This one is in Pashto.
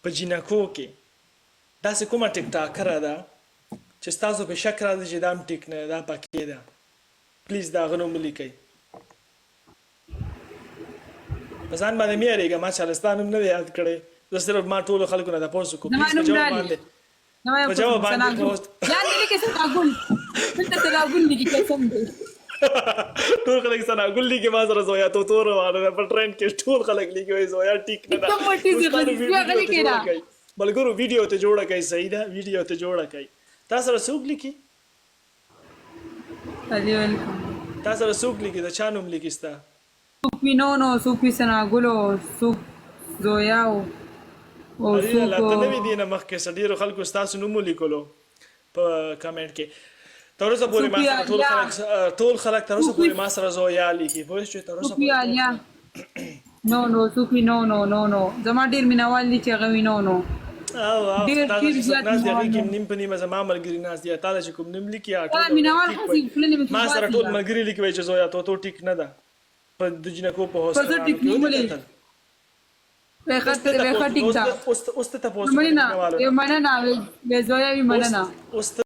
په جینکو کې داسې کومه ټیک ټاکره ده چې ستاسو په شک راځي چې دا هم ټیک نه ده، دا پکې ده؟ پلیز د هغه نوم ولیکئ. په ځان باندې مې یریږه، ما چاله ستا نوم نه دی یاد کړی، زه صرف ما ټولو خلکو نه تپوس وکړو. زما پلیز په نوم جواب لالی باندې زما یو په جواب قسم باندې ثنا ګل پوسټ لاندې لیکي ثنا ګل دلته ثنا ګل لیکي قسم دی. ټول خلک ثنا ګل لیکي، ما سره زویا توتو روانه ده په ټرینډ کې، ټول خلک لیکي وایي زویا ټیک نه ده. کوم ټیزې دوستانو غزي ویډیو غلي ته جوړه کېده کړئ، ملګرو ویډیو ته جوړه کړئ، صحیح ده، ویډیو ته جوړه کړئ. تا سره څوک لیکي؟ علي ویلکم. تا سره څوک لیکي؟ د چا نوم لیکي ستا؟ څوک وي نو نو څوک وي ثنا ګل او څوک زویا او او علي څوک لالا ته نه وې دینه مخکې څه ډیرو خلکو ستاسو نوم ولیکلو په کمنټ کې. تر اوسه پورې څوک ما وي سره ټول عالیا خلک ټول خلک تر اوسه څوک وي پورې ما سره زویا لیکي، پوه شوې؟ تر اوسه څوک وي پورې ټول عالیا خلک نو نو څوک وي نو نو نو نو زما ډیر مینوال دي چې هغه وي نو نو او او ډیر تا ډیر چې څوک زیات ناست دي هغې مینوال کې دي. نیم په نیمه زما ملګري ناست دي، تا له چې کوم نوم لیکي هغه دا ټول مینوال ټیک خو وایي. خولنې مې ما سره باسي ټول دا ملګري لیکي وایي چې زویا توتو ټیک نه ده په د جینکو په په زه هوسټرانو ټیک کې ودې نیولې کتل. وې اوس خط ته وې تپوس خټیک اوس ده اوس اوس ته تپوس وکړه د مننه مینوالو وې نه. مننه وې زویا وی اوس مننه. اوس ته.